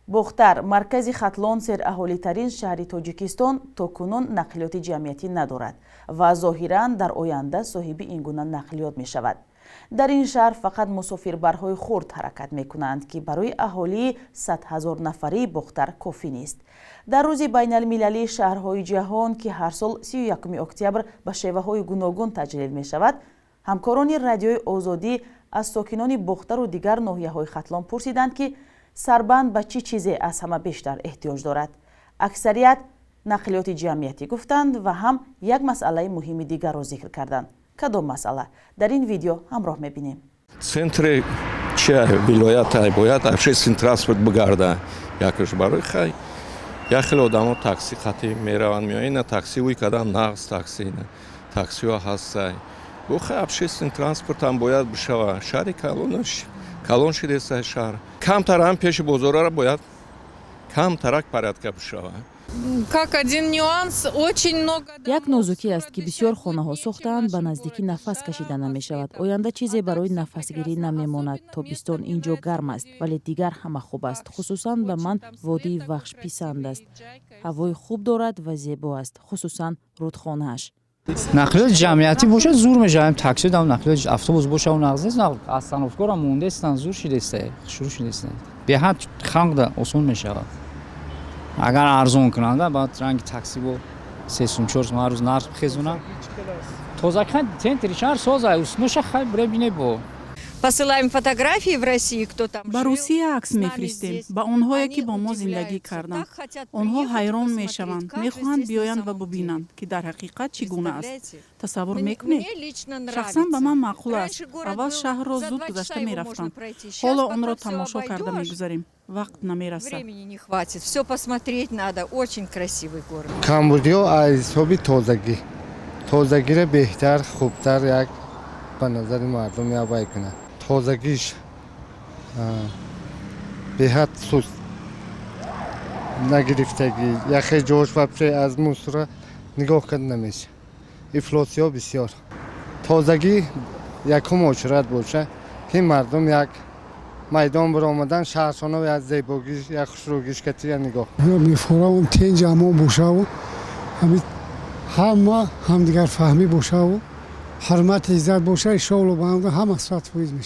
Бохтар, маркази Хатлон, сераҳолитарин шаҳри Тоҷикистон, то кунун нақлиёти ҷамъиятӣ надорад ва зоҳиран дар оянда соҳиби ин гуна нақлиёт мешавад. Дар ин шаҳр фақат мусофирбарҳои хурд ҳаракат мекунанд, ки барои аҳолии 100 000 нафарии Бохтар кофӣ нест. Дар Рӯзи байналмилалии шаҳрҳои ҷаҳон, ки ҳар сол 31 октябр ба шеваҳои гуногун таҷлил мешавад, ҳамкорони Радиои Озодӣ аз сокинони Бохтару дигар ноҳияҳои Хатлон пурсиданд, ки сарбанд ба чӣ чизе аз ҳама бештар эҳтиёҷ дорад. Аксарият нақлиёти ҷамъиятӣ гуфтанд ва ҳам як масъалаи муҳими дигарро зикр карданд. Кадом масъала? Дар ин видео ҳамроҳ мебинем. Центри чи вилоят бояд общественный транспорт бигарда. Якаш барои хай як хеле одамо такси хати мераванд, меоянд. Ина такси уй кадан нағз, такси таксиҳо ҳастай. Бо хай общественный транспорт ҳам бояд бишава. Шаҳри калонаш калон шидеста, шаҳр камтар ҳам пеши бозорара бояд камтарак порядка бишава. Как один нюанс, очень много. Як нозукӣ аст, ки бисёр хонаҳо сохтаанд, ба наздикӣ нафас кашида намешавад. Оянда чизе барои нафасгирӣ намемонад. Тобистон ин ҷо гарм аст, вале дигар ҳама хуб аст. Хусусан ба ман водии Вахш писанд аст, ҳавои хуб дорад ва зебо аст, хусусан рудхонааш. Нақлиёти ҷамъиятӣ бошад, зур мешавад. Такси дам, нақлиёти автобус боша, нағз нест. Остановкаро мондестан, зур шидеста, шурӯъ шидеста, беҳад халқда осон мешавад. Агар арзон кунанда, баъд ранги такси бо 3 сум, 4 сум ҳар рӯз нарх бихезонад. Тоза центри шаҳр соза усноша хай бре бине бо. Посылаем фотографии в Россию, кто там. Ба Русия акс мефиристем, ба онҳое, ки бо мо зиндагӣ карданд. Онҳо ҳайрон мешаванд, мехоҳанд биёянд ва бубинанд, ки дар ҳақиқат чӣ гуна аст. Тасаввур мекунед? Шахсан ба ман маъқул аст. Аввал шаҳрро зуд гузашта мерафтам, ҳоло онро тамошо карда мегузарем, вақт намерасад. Времени не хватит. Все посмотреть надо. Очень красивый город. Камбудиҳо аз ҳисоби тозагӣ, тозагиро беҳтар, хубтар як ба назари мардум явай кунад. Тозагиш беҳад суст нагирифтагӣ, яхе ҷош вообще аз мусора нигоҳ карда намешавад. Ифлосиҳо бисёр. Тозагӣ якум очурат боша, ки мардум як майдон биромадан, шаҳршоно як зебогиш, як хушрӯгиш катия нигоҳ. Мефорам, тинҷ амон бошаву ҳама ҳамдигарфаҳмӣ бошаву ҳурмати иззат боша, иншоалло, ба ҳама 100% мешавад.